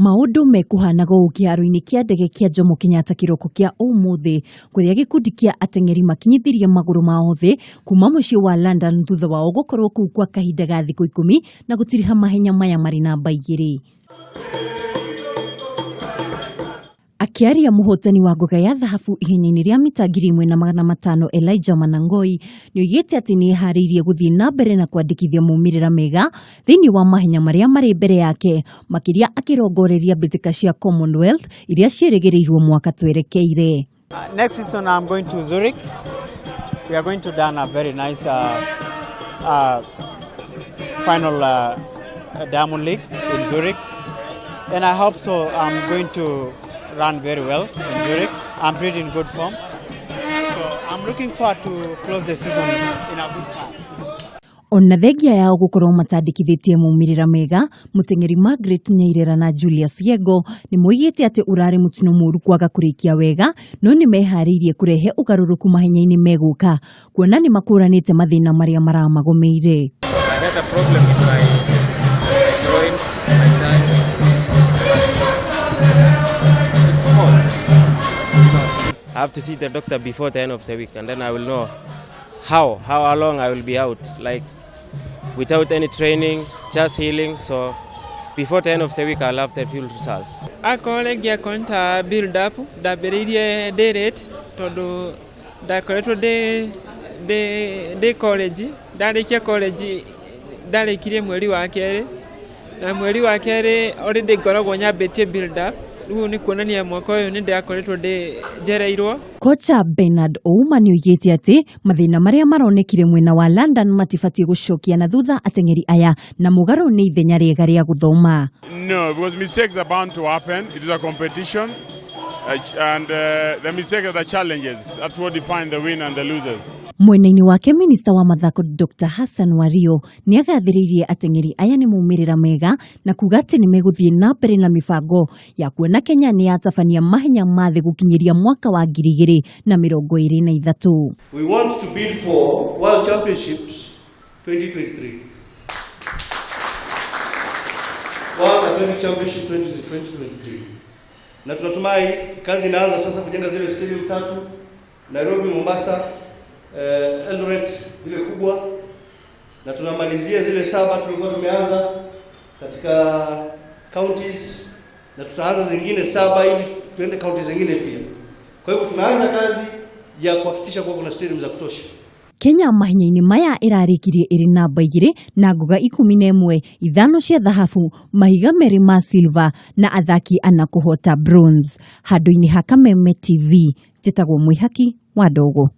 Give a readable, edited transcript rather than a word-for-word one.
Maũndũ mekũhanaga ũũ kĩharo-inĩ kĩa ndege kĩa Jomo Kenyatta kĩroko kĩa ũmũthĩ kũrĩa gĩkundi kĩa ateng'eri makinyithirie magũrũ mao thĩ kuma mũciĩ wa London thutha wao gũkorwo kũu kwa kahinda ga thikũ 10 na gũtiriha mahenya maya marĩ namba 2. Akĩaria mũhotani wa ngoga ya thahabu ihenya-inĩ rĩa mita 1500 Elijah Manangoi nĩoigĩte atĩ nĩeharĩirie gũthiĩ na mbere na kwandĩkithia maumĩrĩra mega thĩinĩ wa mahenya marĩa marĩ mbere yake, makĩria akĩrongoreria mbĩtĩka cia Commonwealth iria ciĩrĩgĩrĩirwo mwaka twerekeire. Next season I'm going to Zurich. We are going to done a very nice final Diamond League in Zurich, and I hope so. I'm going to run very well in Zurich. I'm pretty in good form, so I'm looking forward to close the season in a good time. Ona thengia yao gũkorwo matandĩkithĩtie maumĩrĩra mega, mũteng'eri Margaret Nyairera na Julius Yego nĩ moigĩte atĩ ũrarĩ mũtino mũũru kwaga kũrĩkia wega, no nĩ meharĩirie kũrehe ũgarũrũku mahenya-inĩ megũka, kuona nĩ makũranĩte mathĩna marĩa maramagomeire. I had a problem with my groin, my thigh. It's sports. I have to see the doctor before the end of the week, and then I will know how long I will be out, like without any training, just healing. So before the end of the week, I'll have the full results. Akorwo rĩngĩ ta build up ndambĩrĩirie ndĩ late tondũ ndakoretwo ndĩ college, ndarĩkia college ndarĩkirie mweri wa kerĩ, na mweri wa kerĩ already ngoragwo nyambĩtie build up, rĩu nĩ kuonania mwaka ũyũ nĩ ndĩrakoretwo ndĩ njereirwo. Kocha Bernard Ouma nĩoigĩte atĩ mathĩna marĩa maronekire mwena wa London matibatiĩ gũcokia na thutha ateng'eri aya na mũgarũ nĩ ithenya rĩega rĩa gũthoma. No, because mistakes are bound to happen. It is a competition, and the mistakes are the challenges. That's what define the winner and the losers. Mwena-inĩ wake minista wa mathako Dr. Hassan Wario nĩagathĩrĩirie ateng'eri aya nĩ maumĩrĩra mega na kuga atĩ nĩmegũthiĩ na mbere na mĩbango ya kuona Kenya nĩ yatabania mahenya ma thĩ gũkinyĩria mwaka wa 2023. We want to bid for World Championships 2023. World Athletic Championship 2023. Na tunatumai kazi inaanza sasa kujenga zile stadium 3, Nairobi, Mombasa, Eldoret zile kubwa, na tunamalizia zile 7 tulikuwa tumeanza katika counties, na tutaanza zingine 7 ili tuende counties zingine pia. Kwa hivyo tunaanza kazi ya kuhakikisha kuwa kuna stadium za kutosha. Kenya mahenya-inĩ maya ĩrarĩkirie ĩrĩ namba 2 na ngoga 11, 5 cia thahabu, mahiga 2 ma silver na athaki 4 kũhota bronze. Handũ-inĩ ha Kameme TV, njĩtagwo Mwĩhaki wa Ndogo.